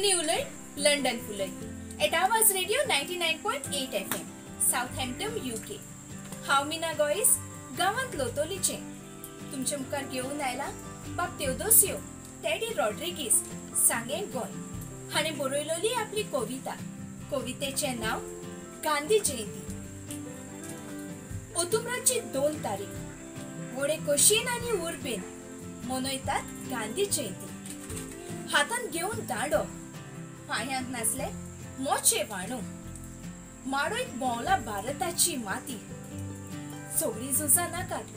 कोंकणी उलय London फुलय at Awaaz radio 99.8 FM Southampton UK. हांव मीना गोयस गांवांत लोतोलीचें तुमचे मुखार घेवन आयला बाब तेवदोसियो टेडी रॉड्रिगीस सांगें गोंय हाणें बरयलोली आपली कविता. कवितेचें नांव गांधी जयंती. ऑक्टोबराची 2 तारीख व्हडे खोशयेन आनी उर्बेन मनयतात गांधी जयंती. हातांत घेवन दांडो, पांयांत नासले मोचे वाणू, माडोयत भोंवला भारताची माती. सगळीं झुजां नाकात,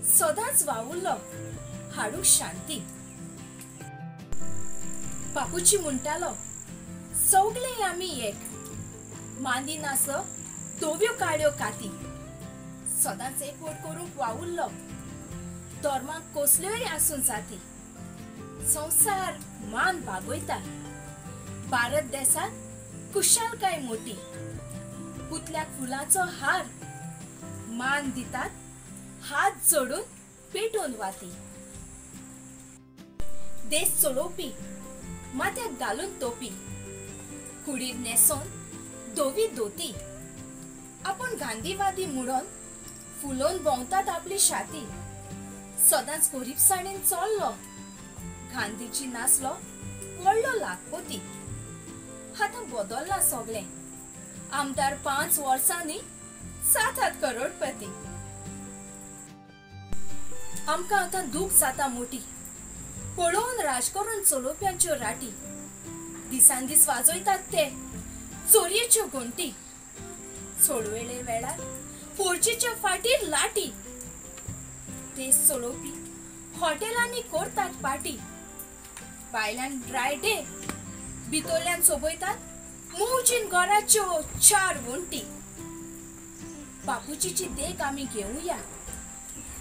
सदांच वावुरलो हाडूंक शांती. बापूची म्हणटालो सगळे आमी एक, मांदी नासलो धव्यो काळ्यो काती. सदांच एकवट करूंक वावुरलो, धर्माक कसल्योय आसूं जाती. संवसार मान बागयता, भारत देसाक कुशालकाय मोटी. पुतल्याक फुलांचो हार मान दितात, हात जोडून पेटोवन वाती. देश चलोवपी माथ्याक घालून तोपी, कुडीर न्हेसोन धवी धोती. आपूण गांधीवादी म्हणून फुलोवन भोंवतात आपली छाती. सदांच गरिबसाणेन चल्लो, गांधीजी नासलो व्हडलो लाखपती. आतां बदल्लां सगळें, आमदार 5 वर्सांनी 7-8 करोडपती. आमकां आतां दूख जाता मोटी, पळोवन राजकारण चलोवप्यांच्यो राटी. दिसान दीस वाजयतात ते चोरयेच्यो घंटी, चोडवेळे वेळार फोर्जीच्या फाटीर लाटी. देश चलोवपी हॉटेलांनी करतात पार्टी, बायलांक ड्राय डे भितरल्यान सोबयतात मौजीन घराच्यो 4 वण्टी. बापूजीची देख आमी घेवया,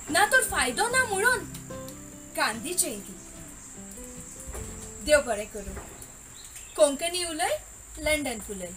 ना तर फायदो ना म्हणून गांधी जयंती. देव बरें करूं. कोंकणी उलय लंडन फुलय.